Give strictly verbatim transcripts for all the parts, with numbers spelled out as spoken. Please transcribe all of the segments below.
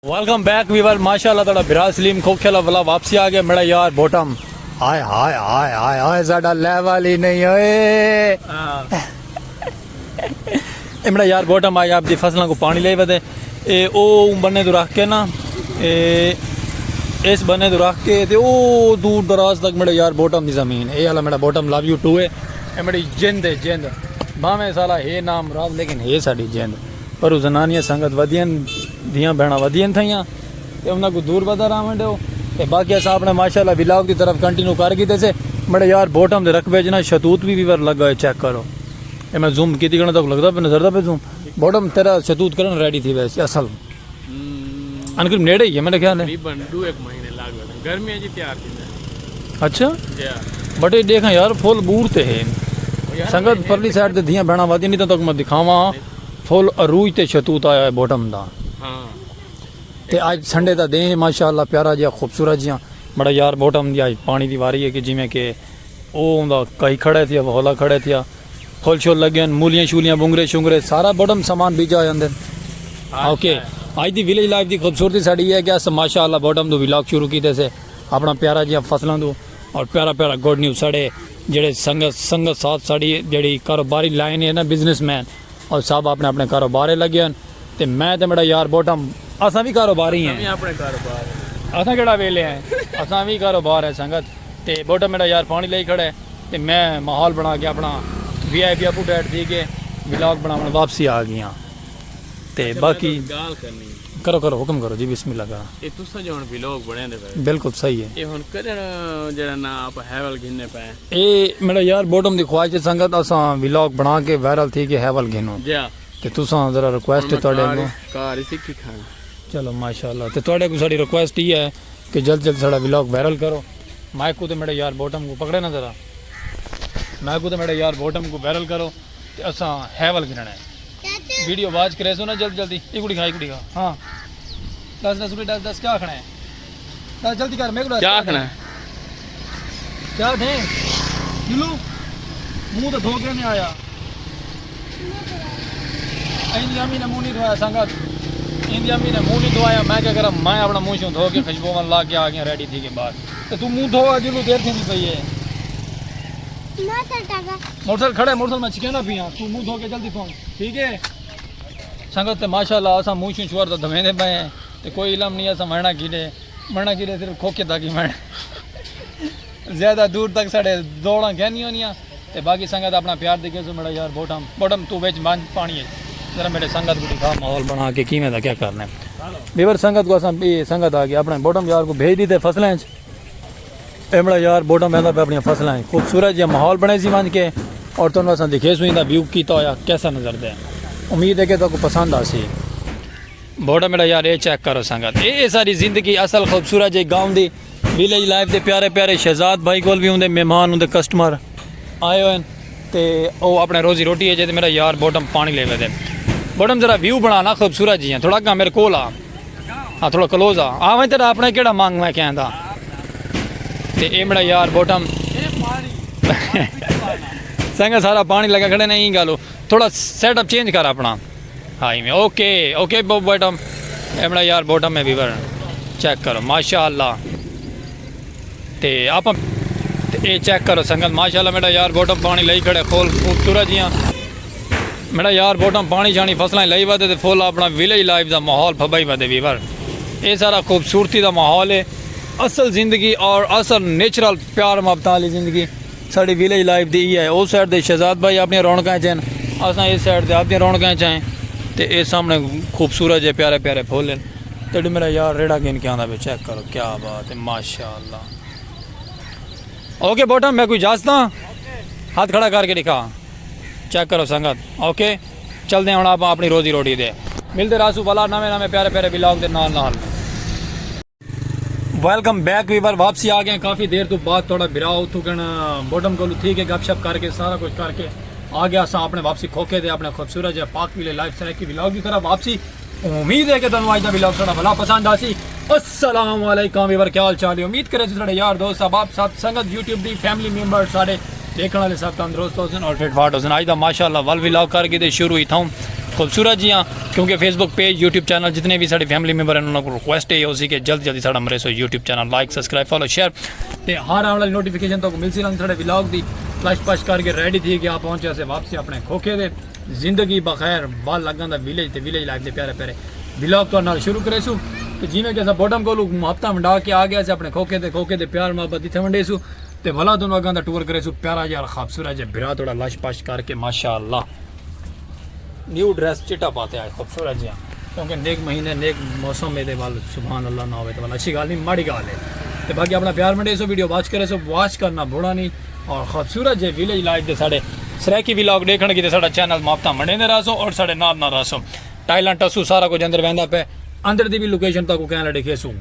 Welcome back viewer, ماشاءاللہ تہاݙا بھرا سلیم کھوکھے والا ولا واپسی آ ڳیا۔ میݙا یار بوٹم، ہائے ہائے ہائے ہائے ہائے، ساݙا لیول ہی نہیں ہوئے۔ اے میݙا یار بوٹم آج آپ دی فصلاں کوں پاݨی لئی ودے۔ اے او بنے توں رکھ کے نا، اے اس بنے توں رکھ کے تے او دور دراز تک میݙے یار بوٹم دی زمین۔ اے والا میݙا بوٹم لو یو ٹو ہے۔ اے میݙی جند ہے، جند۔ بھاویں سالا ہے نامراد، لیکن ہے ساݙی جند۔ پر او زنانیاں سنگت ودھین، دھیاں بھیݨاں ودھین تھئیاں، تے انہاں کوں دور ودا راہوݨ ݙیو۔ تے باقی اساں اپݨے ماشاءاللہ ولاگ دی طرف کنٹینیو کر گھدے سے۔ میݙے یار بوٹم دے رقبے اچ نا شتوت وی ویور لڳا ہوئے، چیک کرو۔ اے میں زوم کیتی کھڑا، تہاکوں لڳدا پئے، نظر دا پئے زوم؟ بوٹم تیرا شتوت کرݨ ریڈی تھی ویسی اصل۔ ہم۔ ان قریب نیڑے ہی ہے میرے خیال ہے۔ تقریباً ݙو ہک مہینے لڳ ویندے، گرمیاں اچ تیار تھیندا۔ اچھا؟ جی ہاں۔ بٹ اے ݙیکھاں یار، فل بور تے ہے۔ او یار، سنگت، اے پرلی سائیڈ تے دھیاں بھیݨاں ودھیاں، نہیں تاں تہاکوں میں ݙکھاواں، فل عروج تے شتوت آیا ہے بوٹم دا۔ ہاں۔ تے اڄ سنڈے دا ݙینہہ ہے، ماشاءاللہ پیارا جیہا، خوبصورت جیہاں۔ میݙا یار بوٹم دی اڄ پاݨی دی واری ہے کہ جیویں کہ او اوندا کئی کھڑا تھیا، ہولا کھڑا تھیا، پھل شل لڳے ہن، مولیاں شولیاں، بنگرے شنگرے، سارا بوٹم سامان بیجا ہوئے ہوندے۔ اچھا۔ اوکے، اڄ دی ولیج لائف دی خوبصورتی ساݙی ہے کہ اساں ماشاءاللہ بوٹم توں ولاگ شروع کیتے سے، اپݨا پیارا جیہاں فصلاں توں اور پیارا پیارا گڈ نیوز۔ ساݙے جیڑھے سنگت، سنگت ساتھ ساݙی جیڑھی کاروباری لائن ہے نا، بزنس مین، اور سب اپݨے اپݨے کاروبارے لڳے ہن۔ تے میں تے میݙا یار بوٹم، اساں وی کاروباری ہیں۔ اساں وی اپݨے کاروبار ہیں۔ اساں کیڑھا ویلے ہیں؟ اساں وی کاروبار ہے سنگت۔ تے بوٹم میݙا یار پاݨی لئی کھڑا ہے۔ تے میں ماحول بݨا کے اپݨا وی آئی پی اپ ڈیٹ تھی کے ولاگ بݨاوݨ واپسی آ ڳیا۔ تے اچھا، میں باقی کوئی ڳالھ کرنی ہے۔ کرو، کرو، حکم کرو جی، بسم اللہ کرو۔ اے تساں جو ہݨ ولاگ بݨیندے پئے۔ بالکل صحیح ہے۔ اے ہݨ کݙݨ جیڑھا نا آپ ہیول گھننے پئے؟ اے میݙا یار بوٹم دی خواہش ہے سنگت، اساں ولاگ بݨا کے وائرل تھی کے ہیول گھنوں۔ جی ہاں۔ تے تساں ذرا ریکویسٹ ہے تہاݙے اڳوں۔ کار ہی سکھی کھانا۔ چلو ماشاءاللہ۔ تے تہاݙے اڳوں ساݙی ریکویسٹ اے ہے کہ جلد جلد ساݙا ولاگ وائرل کرو۔ مائیک کوں تے میݙے یار بوٹم کوں پکڑے نا ذرا۔ مائیک کوں تے میݙے یار بوٹم کوں وائرل کرو۔ تے اساں ہیول گھنݨا ہے۔ ویڈیو واچ کریسو نا جلد جلدی۔ ایکڑی کھا، ایکڑی کھا۔ ہاں۔ ݙس، ݙس، ݙس، ݙس، کیا آکھݨا ہے؟ ݙس، جلدی کر، میرے کو کیا آکھݨا ہے؟ کیا دیں؟ جلو؟ منہ تو دھو کے نہیں آیا۔ ایندی امی نے منہ نہیں دھوایا سنگت۔ ایندی امی نے منہ نہیں دھوایا۔ میں کیا کراں؟ میں اپݨا منہ شوں دھو کے خوشبو ون لا کے آ گیا، ریڈی تھی کے باہر۔ تے تو منہ دھو، جلو دیر تھی پئی ہے۔ موٹر سائیکل کھڑا ہے، موٹر سائیکل میں چھکیندا پیاں۔ تو منہ دھو کے جلدی پہنچ، ٹھیک ہے؟ سنگت تے ماشاءاللہ اساں منہ شوں شور دا دھویندے پئے ہیں۔ تے کوئی علم نہیں اساں ویݨا کیݙے، ویݨا کیݙے صرف کھوکھے تک ہی ویݨا۔ زیادہ دور تک ساݙے دوڑاں کینی ہونیاں۔ تے باقی سنگت اپݨا پیار ݙیکھیسو، میݙا یار بوٹم، بوٹم تو وچ ونڄ پاݨی ہے۔ ذرا میݙے سنگت کوں ݙکھا ماحول بݨا کے کیویں دا کیا کرنا ہے۔ ویور سنگت کوں اساں، اے سنگت آ ڳئی، اپݨے بوٹم یار کوں بھیج ݙتے فصلیں اچ۔ اے میݙا یار بوٹم ویندا پیا اپݨیاں فصلیں اچ۔ خوبصورت جیہاں ماحول بݨیسی ونڄ کے، اور تہاݙوں اساں ݙکھیسوں ایندا ویو کیتا ہویا کیسا نظردا ہے۔ امید ہے کہ تہاکوں پسند آسی۔ بوٹم میݙا یار، اے چیک کرو سنگت، اے، اے ساری زندگی اصل خوبصورت جے گاؤں دی، ویلیج لائف دے پیارے پیارے شہزاد بھائی کول وی اوندے مہمان، اوندے کسٹمر آئے ہوئے ہن تے او اپݨے روزی روٹی ہے جے۔ تے میݙا یار بوٹم پاݨی لئی ودے۔ بوٹم ذرا ویو بݨا نا خوبصورت جیہاں، تھوڑا اڳاں میرے کول آ۔ ہاں، تھوڑا کلوز آ۔ آ ونڄ تیݙا اپݨا کیڑھا منگ میں کہندا۔ تے اے میݙا یار بوٹم۔ سنگت سارا پاݨی لڳا کھڑے نے، ایں ڳالھوں تھوڑا سیٹ اپ چینج کر اپݨا۔ ہاں، ایویں۔ اوکے، اوکے، بو-، بوٹم۔ اے میݙا یار بوٹم ہے ویور۔ چیک کرو، ماشاءاللہ۔ تے آپاں، تے اے چیک کرو سنگت، ماشاءاللہ میݙا یار بوٹم پاݨی لئی کھڑے، فل خوبصورت جیہاں۔ میݙا یار بوٹم پاݨی شاݨی فصلیں لئی ودے تے فل اپݨا ویلیج لائف دا ماحول پھبائی ودے ویور۔ اے سارا خوبصورتی دا ماحول ہے، اصل زندگی اور اصل نیچرل پیار محبتاں والی زندگی۔ ساݙی ویلیج لائف دی ایہا ہے۔ او سائیڈ دے شہزاد بھائی اپݨیاں رونقاں اچ ہن، اساں اے سائیڈ تے اپݨیاں رونقاں اچ ہیں۔ تے اے سامݨے خوبصورت جے پیارے پیارے پھل ہن۔ تے میݙا یار ریڑھا گھن کے آندا پیا، چیک کرو، کیا بات ہے، ماشاءاللہ۔ اوکے بوٹم، میں کوئی اجازت ہاں؟ ہتھ کھڑا کر کے ݙکھا۔ چیک کرو سنگت، اوکے؟ چلدے ہیں ہݨ آپ اپݨی روزی روٹی تے۔ ملدے رہسوں بھلا نویں نویں پیارے پیارے ولاگ دے نال نال۔ ویلکم بیک ویور، واپسی آ ڳئے ہیں کافی دیر توں بعد۔ تہاݙا بھرا اتھوں کن بوٹم کولوں تھی کے گپ شپ کر کے سارا کجھ کر کے آ ڳیا اساں اپݨے واپسی کھوکھے تے، اپݨے خوبصورت جے پاک ویلیج لائف سرائیکی ولاگ دی طرف واپسی۔ امید ہے کہ تہاݙوں اڄ دا ولاگ ساݙا بھلا پسند آسی۔ السلام علیکم ویور، کیا حال چال ہے؟ امید کریسوں ساݙے یار دوست احباب سب سنگت یوٹیوب دی فیملی ممبر ساݙے ݙیکھݨ والے سب تندرست ہوسن اور فٹ فاٹ ہوسن۔ اڄ دا ماشاءاللہ ول ولاگ کر گھدے شروع اتھاؤں۔ خوبصورت جیاں، کیونکہ فیس بک پیج، یوٹیوب چینل، جتنے بھی ساڈے فیملی ممبر ہیں، انہاں کوں ریکویسٹ ہے اسی کہ جلد جلدی ساڈا مریسو YouTube channel like, subscribe, follow, share تے ہر آون والی نوٹیفکیشن تہاکوں ملسی رہندی۔ ساڈے ولاگ دی لش پش کر کے ریڈی تھی گیا، پہنچے اسے واپسی اپنے کھوکھے دے۔ زندگی بخیر، ول لگاں دا ویلیج تے ویلیج لائف دے پیارے پیارے ولاگ تہاڈے نال شروع کریسوں۔ تے جیویں کہ اساں بوڈم کولوں ہفتہ ونڈا کے آ گئے سے اپنے کھوکھے تے، کھوکھے دے پیار محبت اتھے ونڈیسوں۔ تے ولا تہاکوں اگاں دا ٹور کریسوں پیارا یار خوبصورت جے بھرا تہاڈا لش پش کر کے، ماشاءاللہ۔ نیو ڈریس چٹا پاتے آئے، خوبصورت جیاں، کیونکہ نیک مہینے، نیک موسم ہے دے ول سبحان اللہ نہ ہوئے تے ول اچھی گال نہیں، ماڑی گال ہے۔ تے باقی اپنا پیار ونڈیسو، ویڈیو واچ کریسو، واچ کرنا بھوڑا نہیں۔ اور خوبصورت جے ویلیج لائف دے ساڈے سرائیکی ولاگ ڈیکھن کیتے ساڈا چینل محبتاں ونڈیندے رہسو اور ساڈے نال نال رہسو۔ ٹائلاں ٹسو سارا کچھ اندر ویندا پے، اندر دی بھی لوکیشن تہاکوں کیمرہ ڈکھیسوں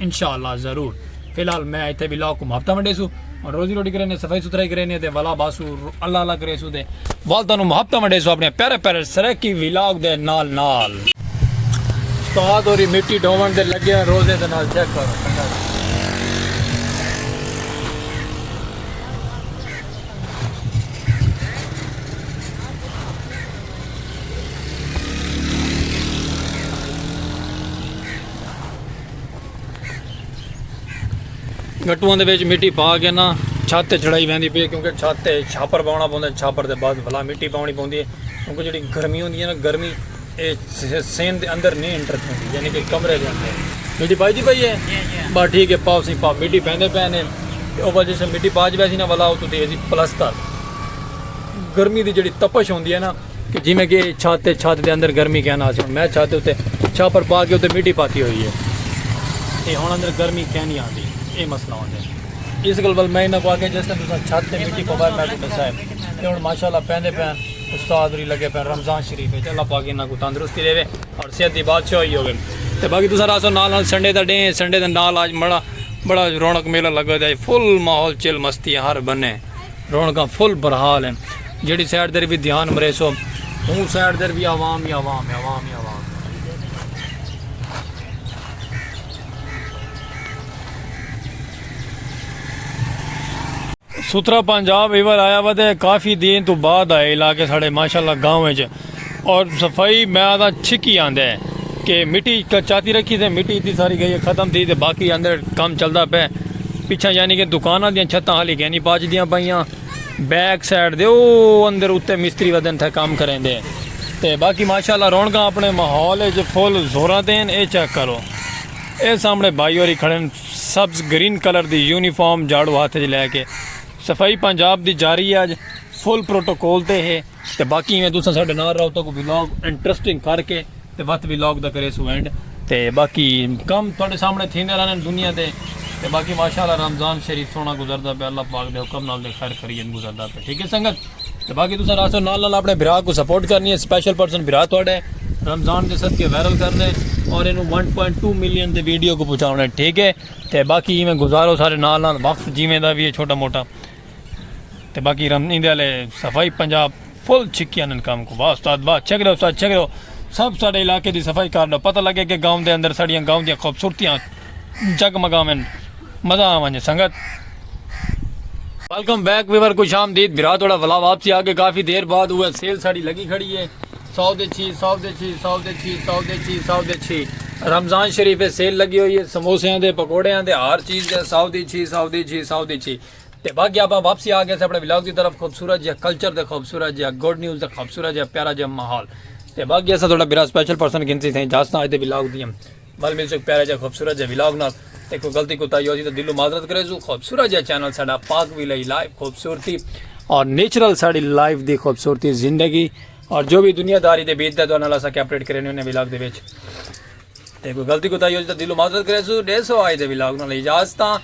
انشاءاللہ ضرور۔ فی الحال میں اتھے ولاگ کوں محبتاں ونڈیسوں، اور روزی روٹی کرینے، صفائی ستھرائی کرینے تے ولا باسو اللہ اللہ کریسوں تے ول تہاکوں محبتاں ونڈیسوں اپنے پیارے پیارے سرائیکی ولاگ دے نال نال۔ استاد ہوری مٹی ڈھوون دے لگے ہیں روزے دے نال، چیک کرو۔ گٹواں دے وچ مٹی پا کے نا چھت تے چڑھائی ویندی پئی ہے، کیونکہ چھت تے چھاپر پاوݨا پوندا ہے، چھاپر دے بعد ولا مٹی پاوݨی پوندی ہے، کیونکہ جیڑھی گرمی ہوندی ہے نا، گرمی اے س-، سین دے اندر نہیں انٹر تھیندی، یعنی کہ کمرے دے اندر۔ مٹی پائی دی پئی ہے؟ جی، جی۔ بس ٹھیک ہے، پاؤ سئیں پاؤ، مٹی پیندے پئے نے۔ تے او جیسے مٹی پا جی ویسی نا ولا، اتوں تھی ویسی پلستر۔ گرمی دی جیڑھی تپش ہوندی ہے نا، کہ جیویں کہ چھت تے، چھت دے اندر گرمی کائنی آسی۔ ہݨ میں چھت تے اتے چھاپر پا کے اتے مٹی پاتی ہوئی ہے، تے ہݨ اندر گرمی کائنی آندی، اے مسئلہ ہوندا ہے۔ اس گل ول میں انہاں کوں آکھیا جس ٹائم تساں چھت تے مٹی پووے میں کوں ݙسائے۔ تے ہݨ ماشاءاللہ پیندے پئے ہن، استاد ہوری لگے پئے ہن رمضان شریف وچ، اللہ پاک انہاں کوں تندرستی ݙیوے اور صحت دی بادشاہی ہووے۔ تے باقی تساں رہسو نال نال، سنڈے دا ݙینہہ ہے، سنڈے دے نال اڄ بڑا، بڑا رونق میلہ لڳا ہویا ہے، فل ماحول چل مستی ہے ہر بنے۔ رونقاں فل برحال ہن۔ جیڑھی سائیڈ در بھی دھیان مریسو، اوں سائیڈ در بھی عوام ہی عوام ہے، عوام ہی عوام ہے۔ ستھرا پنجاب ایور آیا وا تے کافی دن تو بعد آئے علاقے ساڑے ماشاءاللہ گاؤں وچ، اور صفائی میں آدھا چھکی آندے کہ مٹی کا چاتی رکھی تے مٹی اتنی ساری گئی ہے ختم تھی تے باقی اندر کم چلدا پے۔ پچھا یعنی کہ دکاناں دیاں چھتاں حالی کینی پاچ دیاں پئیاں۔ بیک سائیڈ دے او اندر اتے مستری ودن تھے کام کریندے۔ تے باقی ماشاءاللہ رونقاں اپنے ماحول اچ فل زوراں تے ہن۔ اے چیک کرو، اے سامنے بھائی ہوری کھڑے ہن، سبز گرین کلر دی یونیفارم، جھاڑو ہتھ اچ لے کے۔ صفائی پنجاب دی جاری ہے، اج فل پروٹوکول تے ہے۔ تے باقی ایویں تساں ساڈے نال رہو، تہاکوں ولاگ انٹرسٹنگ کر کے تے وت ولاگ دا کریسوں اینڈ۔ تے باقی کم تہاڈے سامنے تھیندے رہندن دنیا دے۔ تے باقی ماشاءاللہ رمضان شریف سوہݨا گزردا پیا، اللہ پاک دے حکم نال تے خیر خیریت گزردا پیا، ٹھیک ہے سنگت؟ تے باقی تساں رہسو نال نال اپنے بھرا کوں سپورٹ کرنی ہے، اسپیشل پرسن بھرا تہاڈے رمضان دے صدقے وائرل کرنے اور اینوں ون پوائنٹ ٹو ملین دے ویڈیو کوں پہنچاوݨا ہے، ٹھیک ہے؟ تے باقی ایویں گزارو سارے نال نال، وقت جیویں دا وی ہے چھوٹا موٹا۔ تے باقی رم-، ایندے آلے صفائی پنجاب فل چھکی آندن کم کوں۔ واہ استاد واہ، چھک رہو استاد، چھک رہو۔ سب ساڈے علاقے دی صفائی کر ݙو، پتہ لڳے کہ گاؤں دے اندر ساڈیاں گاؤں دیاں خوبصورتیاں جگمگاون۔ مزہ آ ونڄے سنگت۔ ویلکم بیک ویور، خوش آمدید بھرا، تہاڈا ولا واپسی آ ڳئے کافی دیر بعد۔ اوہ سیل ساڈی لڳی کھڑی ہے، سو دے چھی، سو دے چھی، سو دے چھی، سو دے چھی، سو دے چھی۔ رمضان شریف ہے، سیل لڳی ہوئی ہے، سموسیاں دے، پکوڑیاں دے، ہر چیز دے، سو دی چھی، سو دی چھی، سو دی چھی۔ تے باقی آپاں واپسی آ ڳئے سے اپݨے ولاگ دی طرف، خوبصورت جیہا کلچر تے خوبصورت جیہا گڈ نیوز تے خوبصورت جیہا پیارا جیہا ماحول۔ تے باقی اساں تہاڈا بھرا اسپیشل پرسن گھنسی تھئیں اجازتاں اڄ دے ولاگ دیاں۔ ول ملسوں ہک پیارا جیہا خوبصورت جیہا ولاگ نال۔ تے کوئی غلطی کوتاہی ہوسی تاں دلوں معذرت کریسوں۔ خوبصورت جیہا چینل ساڈا پاک ویلیج لائیو خوبصورتی اور نیچرل ساڈی لائف دی خوبصورتی زندگی اور جو وی دنیا داری دے بیتدا تہاڈے نال اساں کے اپڈیٹ کرینے ہونے ولاگ دے وچ۔ تے کوئی غلطی کوتاہی ہوسی تاں دلوں معذرت کریسوں۔ ݙیسو اڄ دے ولاگ نال اجازتاں۔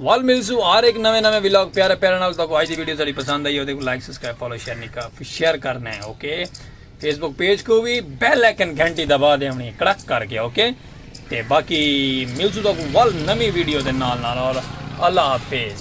ول ملسوں ہر ہک نویں نویں ولاگ پیارے پیارے نال۔ تہاکوں اڄ دی ویڈیو ساڈی پسند آئی ہو تے لائک، سبسکرائب، فالو، شیئر نہیں کر، شیئر کرنا ہے، اوکے؟ فیس بک پیج کوں وی بیل آئیکن گھنٹی دبا ݙیوݨی کڑک کر کے، اوکے؟ تے باقی ملسوں تہاکوں ول نویں ویڈیو دے نال نال اور اللہ حافظ۔